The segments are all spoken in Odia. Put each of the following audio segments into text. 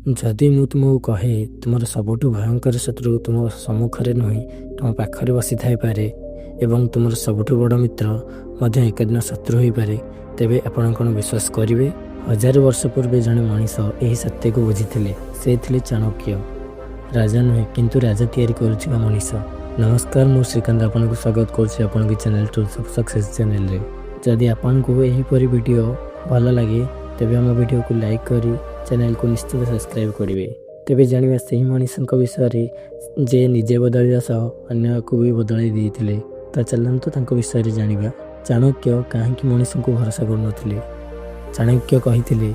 ଯଦି ମୁଁ ତୁମକୁ କହେ, ତୁମର ସବୁଠୁ ଭୟଙ୍କର ଶତ୍ରୁ ତୁମ ସମ୍ମୁଖରେ ନୁହେଁ, ତୁମ ପାଖରେ ବସିଥାଇପାରେ ଏବଂ ତୁମର ସବୁଠୁ ବଡ଼ ମିତ୍ର ମଧ୍ୟ ଏକଦିନ ଶତ୍ରୁ ହୋଇପାରେ, ତେବେ ଆପଣ କ'ଣ ବିଶ୍ୱାସ କରିବେ? ହଜାରେ ବର୍ଷ ପୂର୍ବେ ଜଣେ ମଣିଷ ଏହି ସତ୍ୟକୁ ବୁଝିଥିଲେ। ସେ ଥିଲେ ଚାଣକ୍ୟ। ରାଜା ନୁହେଁ, କିନ୍ତୁ ରାଜା ତିଆରି କରୁଥିବା ମଣିଷ। ନମସ୍କାର, ମୁଁ ଶ୍ରୀକାନ୍ତ ଆପଣଙ୍କୁ ସ୍ୱାଗତ କରୁଛି ଆପଣଙ୍କ ଚ୍ୟାନେଲ୍ ଟୁଲ୍ସ ଅଫ୍ ସକ୍ସେସ୍ ଚ୍ୟାନେଲରେ। ଯଦି ଆପଣଙ୍କୁ ଏହିପରି ଭିଡ଼ିଓ ଭଲ ଲାଗେ, ତେବେ ଆମ ଭିଡ଼ିଓକୁ ଲାଇକ୍ କରି ଚ୍ୟାନେଲକୁ ନିଶ୍ଚିତ ସବସ୍କ୍ରାଇବ୍ କରିବେ। ତେବେ ଜାଣିବା ସେହି ମଣିଷଙ୍କ ବିଷୟରେ, ଯେ ନିଜେ ବଦଳିବା ସହ ଅନ୍ୟକୁ ବି ବଦଳାଇ ଦେଇଥିଲେ। ତ ଚାଲନ୍ତୁ ତାଙ୍କ ବିଷୟରେ ଜାଣିବା। ଚାଣକ୍ୟ କାହିଁକି ମଣିଷଙ୍କୁ ଭରସା କରୁନଥିଲେ? ଚାଣକ୍ୟ କହିଥିଲେ,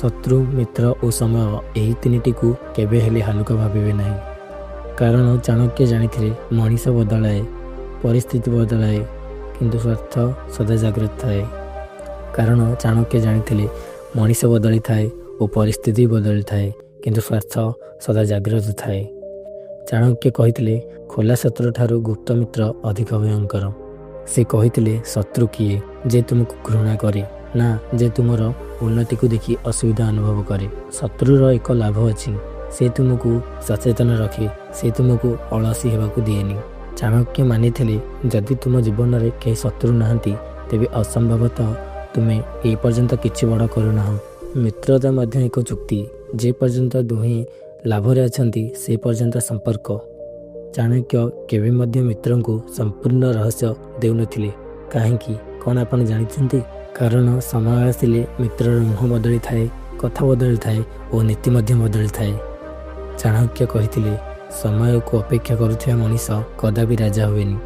ଶତ୍ରୁ, ମିତ୍ର ଓ ସମୟ, ଏହି ତିନିଟିକୁ କେବେ ହେଲେ ହାଲୁକା ଭାବିବେ ନାହିଁ। କାରଣ ଚାଣକ୍ୟ ଜାଣିଥିଲେ, ମଣିଷ ବଦଳାଏ, ପରିସ୍ଥିତି ବଦଳାଏ, କିନ୍ତୁ ସ୍ୱାର୍ଥ ସଦା ଜାଗ୍ରତ ଥାଏ। କାରଣ ଚାଣକ୍ୟ ଜାଣିଥିଲେ, ମଣିଷ ବଦଳିଥାଏ ଓ ପରିସ୍ଥିତି ବଦଳିଥାଏ, କିନ୍ତୁ ସ୍ୱାର୍ଥ ସଦା ଜାଗ୍ରତ ଥାଏ। ଚାଣକ୍ୟ କହିଥିଲେ, ଖୋଲା ଶତ୍ରୁଠାରୁ ଗୁପ୍ତ ମିତ୍ର ଅଧିକ ଭୟଙ୍କର। ସେ କହିଥିଲେ, ଶତ୍ରୁ କିଏ? ଯେ ତୁମକୁ ଘୃଣା କରେ ନା, ଯେ ତୁମର ଉନ୍ନତିକୁ ଦେଖି ଅସୁବିଧା ଅନୁଭବ କରେ। ଶତ୍ରୁର ଏକ ଲାଭ ଅଛି। ସେ ତୁମକୁ ସଚେତନ ରଖେ। ସେ ତୁମକୁ ଅଳସୀ ହେବାକୁ ଦିଏନି। ଚାଣକ୍ୟ ମାନିଥିଲେ, ଯଦି ତୁମ ଜୀବନରେ କେହି ଶତ୍ରୁ ନାହାନ୍ତି, ତେବେ ଅସମ୍ଭବତଃ ତୁମେ ଏ ପର୍ଯ୍ୟନ୍ତ କିଛି ବଡ଼ କରୁନାହଁ। ମିତ୍ରତା ମଧ୍ୟ ଏକ ଚୁକ୍ତି। ଯେ ପର୍ଯ୍ୟନ୍ତ ଦୁହେଁ ଲାଭରେ ଅଛନ୍ତି, ସେ ପର୍ଯ୍ୟନ୍ତ ସମ୍ପର୍କ। ଚାଣକ୍ୟ କେବେ ମଧ୍ୟ ମିତ୍ରଙ୍କୁ ସମ୍ପୂର୍ଣ୍ଣ ରହସ୍ୟ ଦେଉନଥିଲେ। କାହିଁକି, କ'ଣ ଆପଣ ଜାଣିଛନ୍ତି? କାରଣ ସମୟ ଆସିଲେ ମିତ୍ରର ମୁହଁ ବଦଳିଥାଏ, କଥା ବଦଳିଥାଏ ଓ ନୀତି ମଧ୍ୟ ବଦଳିଥାଏ। ଚାଣକ୍ୟ କହିଥିଲେ, ସମୟକୁ ଅପେକ୍ଷା କରୁଥିବା ମଣିଷ କଦାପି ରାଜା ହୁଏନି।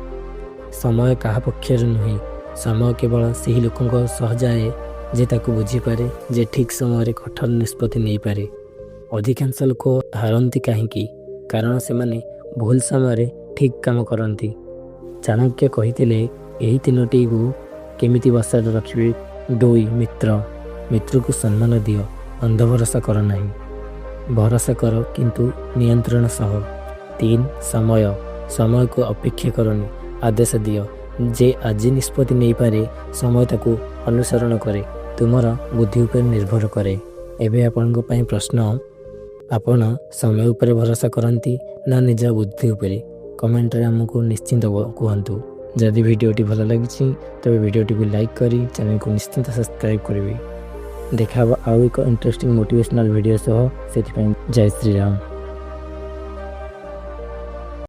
ସମୟ କାହା ପକ୍ଷରେ ନୁହେଁ। ସମୟ କେବଳ ସେହି ଲୋକଙ୍କ ସହ ଯାଏ, ଯେ ତାକୁ ବୁଝିପାରେ, ଯେ ଠିକ୍ ସମୟରେ କଠୋର ନିଷ୍ପତ୍ତି ନେଇପାରେ। ଅଧିକାଂଶ ଲୋକ ହାରନ୍ତି କାହିଁକି? କାରଣ ସେମାନେ ଭୁଲ ସମୟରେ ଠିକ୍ କାମ କରନ୍ତି। ଚାଣକ୍ୟ କହିଥିଲେ, ଏହି ତିନୋଟିକୁ କେମିତି ବସାରେ ରଖିବେ? 2, ମିତ୍ର। ମିତ୍ରକୁ ସମ୍ମାନ ଦିଅ, ଅନ୍ଧ ଭରସା କର ନାହିଁ। ଭରସା କର, କିନ୍ତୁ ନିୟନ୍ତ୍ରଣ ସହ। 3, ସମୟ। ସମୟକୁ ଅପେକ୍ଷା କରନି, ଆଦେଶ ଦିଅ। ଯେ ଆଜି ନିଷ୍ପତ୍ତି ନେଇପାରେ, ସମୟ ତାକୁ ଅନୁସରଣ କରେ। ତୁମର ବୁଦ୍ଧି ଉପରେ ନିର୍ଭର କରେ। ଏବେ ଆପଣଙ୍କ ପାଇଁ ପ୍ରଶ୍ନ, ଆପଣ ସମୟ ଉପରେ ଭରସା କରନ୍ତି ନା ନିଜ ବୁଦ୍ଧି ଉପରେ? କମେଣ୍ଟରେ ଆମକୁ ନିଶ୍ଚିନ୍ତ କୁହନ୍ତୁ। ଯଦି ଭିଡ଼ିଓଟି ଭଲ ଲାଗିଛି, ତେବେ ଭିଡ଼ିଓଟିକୁ ଲାଇକ୍ କରି ଚ୍ୟାନେଲକୁ ନିଶ୍ଚିନ୍ତ ସବସ୍କ୍ରାଇବ୍ କରିବେ। ଦେଖା ହେବ ଆଉ ଏକ ଇଣ୍ଟରେଷ୍ଟିଂ ମୋଟିଭେସନାଲ୍ ଭିଡ଼ିଓ ସହ। ସେଥିପାଇଁ ଜୟ ଶ୍ରୀରାମ।